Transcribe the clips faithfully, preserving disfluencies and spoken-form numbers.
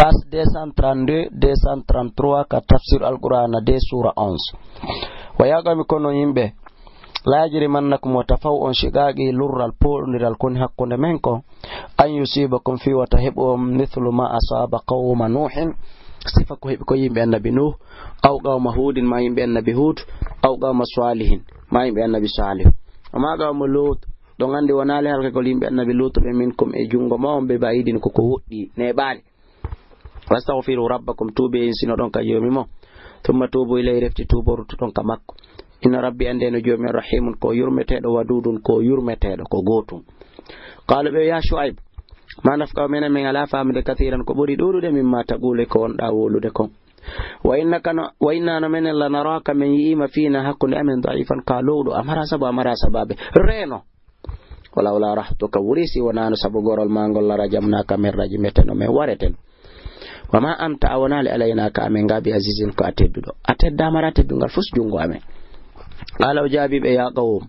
Page deux cent trente-deux, deux cent trente-trois, ka tafsir Alqur'ana deux, sura onze. Wa ya qawmi, kono yimɓe, la yajrimannakum, wota faw on, shiqaqi, lurral, pooɗondiral koni hakkunde men ko, an yusibakum, fii wota heɓu on, mithlu ma asaba qawma Nuhin, sifa ko heɓi ko yimɓe annabi Nuh, aw qawma Hudin, ma yimɓe annabi Hud, aw qawma Salihin, ma yimɓe annabi Salih, wa ma qawmu Lut, ɗon anndi wonaali halkagol yimɓe annabi Lutu ɓe minkum e junngo ma on, bi ba'idin, ko ko woɗɗi neeɓaali. Wastaghfiru rabbakum, tuubi e insinoɗon ka joomi mon. Thumma tuubu ilayhi, refti tuuborutoɗon ka makko. Inna rabbi, anndi no joomi on, rahimun, ko yurmeteeɗo, wadudun, ko yurmeteeɗo, ko gootun. Qaalu, ɓe, ya Shu'ayb, ma nafqahu, menen min alaa faamude, kathiran, ko ɓuri ɗuuɗude, mimma taqulu, ko wonɗaa wowlude kon. Wa innaka no, wa inna no menen, la naraka, men yi'ii ma, fiina, hakkunde amen, da'ifan, ka lowɗo, a mara sabu, a mara sababe. Reeno. Wala wala rahtuka, wuri si wonaano sabu gorol ma ngol, la rajamnaka, men rajimete no, men wareten. Wa ma anta, a wonaali, alayna, ka amen ga, bi azizin, ko a tedduɗo. A teddaama ra teddungal fus junngo amen. Qala, o jaabii ɓe, ya qawm,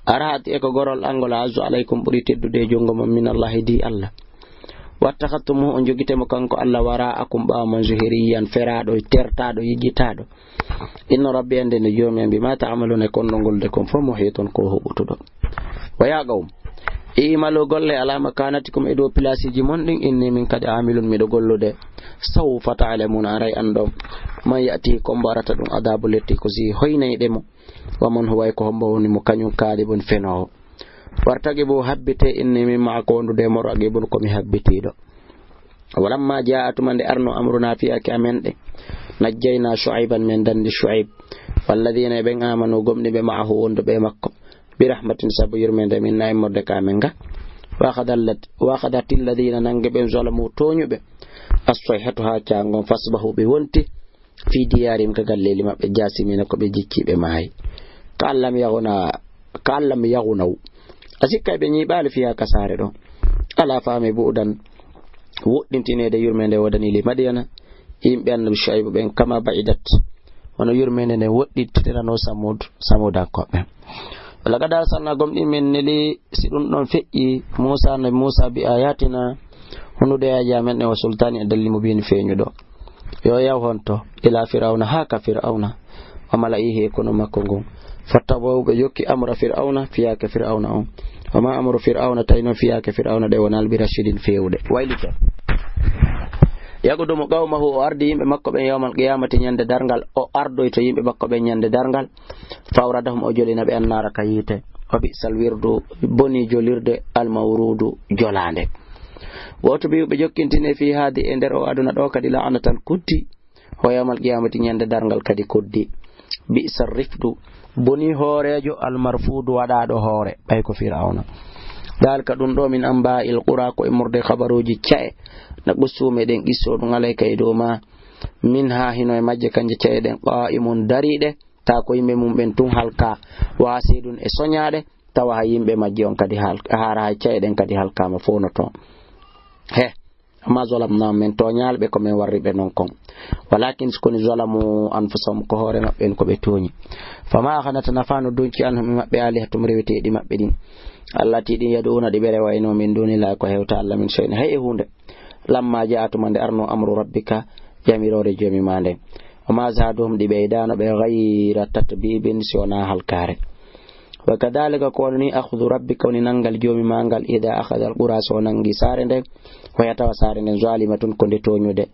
ara'aytum, e ko gorol an ngol, a'azzu alaykum, ɓuri teddude e junngo mon, min Allahi, di Allah. Wattakhadhtumuhu, on jogitemo kanko Allah, wara'akum, ɓaawo mon, zuhriyan, feraaɗo, tertaaɗo, yejjitaaɗo. Inna rabbi, anndi no joomi am, bima ta'maluna, e kon ɗon gollude kon fof, muhitun, ko huɓutuɗo. Wa ya qawm, i'malu, golle, ala makanatikum, e dow pilaasiiji mon ɗin, inni, min kadi, amilun, miɗo gollude. Sawfa ta'lamuna, aray anndon, man ya'tihi, ko mbo arata ɗum, adabu, letti, ko si hoynayɗe mo. Wa man huwa, e ko hombo woni mo kañum, kadibun, fenoowo. Wartaqibu, habbite, inni, min ma'akum, wondude e mon, raqibun, ko mi habbitiiɗo. Walamma jaa'a, tuma nde arno, amruna, fiyaake amen ɗe, najjayna Shu'ayban, men danndi Shu'ayb, walladina, e ɓen, amanu, gomɗinɓe, ma'ahu, wonduɓe e makko, bi rahmatin, sabu yurmeende, minna, immorde ka amen ga. Wa akhadha allat-, wa akhadhati alladina, nange ɓen, zalamu, tooñuɓe, as-sayhatu, haa caango, fasbahu, ɓe wonti, fi diyarihim, ka galleeli maɓɓe, jasimina, ko ɓe jicciiɓe, maayi. Ka allam yaghna, ka allam yaghnaw. A sikka ɓe ñiiɓaali fiha, ka saare ɗon. Ala, faame, bu'dan, woɗɗintineede yurmeende woodani, li Madyana, yimɓe annabi Shu'aybu ɓen, kama ba'idat, wano yurmeende nden woɗɗintinirano Samud, Samudankooɓe ɓen. Laqad arsalna, gomɗin men neli, si ɗum ɗon feƴƴi, Muusa, annabi Muusa, bi ayatina, hondude e aaji amen ɗen, wa sultani, e dalil mubin, feeñuɗo. Yo yaw honto? Ila Fir'awna, haa ka Fir'awna, wa mala'ihi, e konu makko ngun. Fattaba'u, ɓe jokki, amra Fir'awna, fiyaake Fir'awna on. Wa ma amru Fir'awna, tawi non fiyaake Fir'awna ɗe wonaali, bi rashidin, feewuɗe. Waylito. Yaqdumu qawmahu, o ardi yimɓe makko ɓen, yawmal qiyamati, ñande darngal, o ardoyto yimɓe makko ɓen ñande darngal. Fa awradahum, o jolina ɓe, annaara, ka yiite. Wa bi'sal wirdu, boni jolirde, al mawrudu, jolaande. Wa utbi'u, ɓe jokkintine, fi haadi, e nder o aduna ɗo kadi, la'natan, kuddi. Wa yawmal qiyamati, ñande darngal kadi, kuddi. Bi'sar rifdu, boni hooreejo, al marfudu, waɗaaɗo hoore, ɓay ko Fir'awna. Dalika, ɗum ɗo, min amba'il qura, ko immorde habaruuji ca'e, naqussuhu, meɗen qissoo ɗum, alayka, e dow ma, minha, hino e majje kanje ca'e ɗen, qa'imun, dariiɗe, tawa ko yimɓe mum ɓen tun halka, wa hasidun, e soñaaɗe, tawa hay yimɓe majje on kadi hal-, hara hay ca'e ɗen kadi halkaama fow no toon. He, amma zalamnahum, men tooñaali ɓe ko men warri ɓe non kon. Walakin, si koni, zalamu anfusahum, ko hoore maɓɓe en ko ɓe tooñi. Fama aghnat, nafaano dunci, anhum, e maɓɓe, alihatum, reweteeɗi maɓɓe ɗin, allati, ɗin, yad'una, ɗi ɓe rewayno, min dunillahi, ko hewta Allah, min shay'in, hay e huunde. Lamma ja'a, tuma nde arno, amru rabbika, yamiroore Joomi maa nden. Wa ma zaduhum, ɗi ɓeydaano ɓe, ghayra tatbibin, si wonaa halkaare. Wa kadhalika, ko wano ni, akhdhu rabbika, woni nanngal Joomi maa ngal, idha akhadha al-qura, so o nanngi saare nden, wa hiya, tawa saare nden, zalimatun, ko nde tooñude.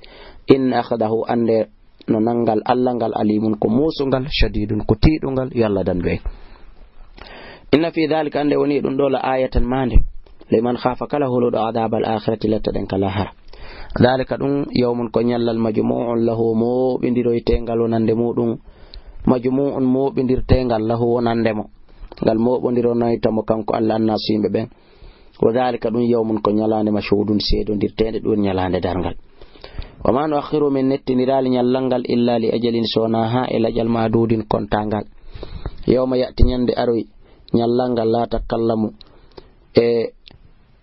Inna akhdahu, annde no nanngal Allah ngal, alimun, ko muusungal, shadidun, ko tiiɗungal, yo Allah dandu en. Inna fi dhalika, annde woni e ɗum ɗo, la ayatan, maande, liman khafa, kala huluɗo, adhabal akhirati, lette ɗen ka lahara. Dhalika, ɗum, yawmun, ko ñallal, majmu'un lahu, mooɓindiroyteengal wonande muɗum, majmu'un, mooɓindirteengal, lahu, wonande mo, ngal mooɓondironoyta mo kanko Allah, annaasu, yimɓe ɓen. Wa dhalika, ɗum, yawmun, ko ñalaande, mashhudun, seedondirteende, ɗum ñalaande darngal. Wa ma nu'akhkhiru, min nettiniraali ñallal ngal, illa li ajalin, so wonaa haa e lajal, ma'dudin, kontaangal. Yawma ya'ti, ñande aroy, ñallal ngal, la takallamu, e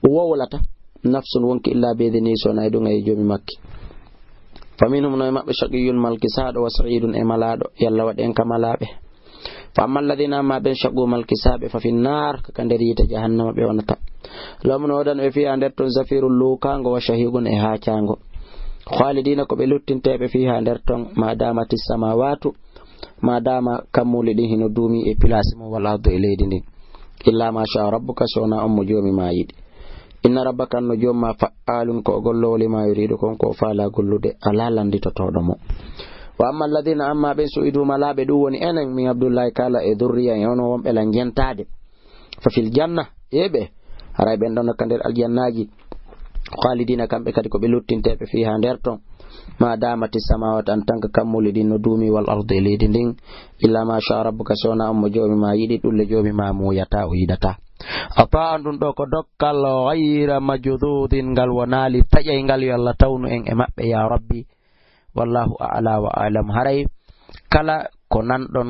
wowlata, nafsun, wonki, illa bi idhnihi, so wonaa e ɗum e Joomi makki. Fa minhum, no e maɓɓe, shaqiyyun, malkisaaɗo, wa sa'idun, e malaaɗo, yo Allah waɗ en ka malaaɓe. Fa amma alladhina, amma ɓen, shaqu, malkisaaɓe, fa fin nar, ka nder yiite jahannama ɓe wonata. Lahum, no woodani ɓe, fiha, nder ton, zafirun, luukaango, wa shahiqun, e haacaango. Khalidina, ko ɓe luttinteeɓe, fiha, nder ton, ma damati samawatu, ma dama kammuli ɗin hino duumi e pilaasi mum, wal ardu, e leydi ndin. Illa ma sha rabbuka, so wona on mo Joomi ma yiɗi. Inna rabbaka, no Joomi ma, fa'alun, ko o gollowo, lima yuridu, kon ko o faala gollude, alaa lannditotooɗo mo. Wa amma alladhina, amma ɓen, su'idu, malaaɓe, ɗum woni enen, min Abdullahi Kala e Durriya e onon wonɓe lan jentaade, fa fil janna, e ɓe, haray ɓen ɗon ka nder aljannaaji, khalidina, kamɓe kadi ko ɓe luttinteeɓe, fiha, nder ton, ma damati samawati, en tant que kammuli ɗin no duumi, wal ardu, e leydi ndin, illa ma sha rabbuka, so wona on mo Joomi ma yiɗi, ɗum le Joomi ma muuyata, o yiɗata. Ata'an, ɗum ɗo ko dokkal, ghayra majdudin, ngal wonaali taƴayngal, yo Allah tawnu en e maɓɓe, ya Rabbi. Wallahu a'la wa a'lam. Haray kala ko nanɗon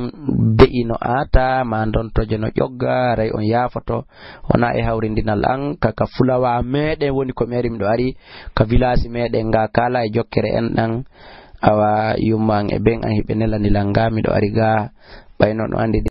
be'i no aata, ma ndontoje no ƴogga, haray on yaafoto, wona e hawrindinal an, ka, ka fulawa meɗen woni ko meri miɗo ari, ka village meɗen nga kala e jokkere en ɗan, awa yumma an e ben an hiɓe nelani lan nga, miɗo ari ga, ɓay non on andi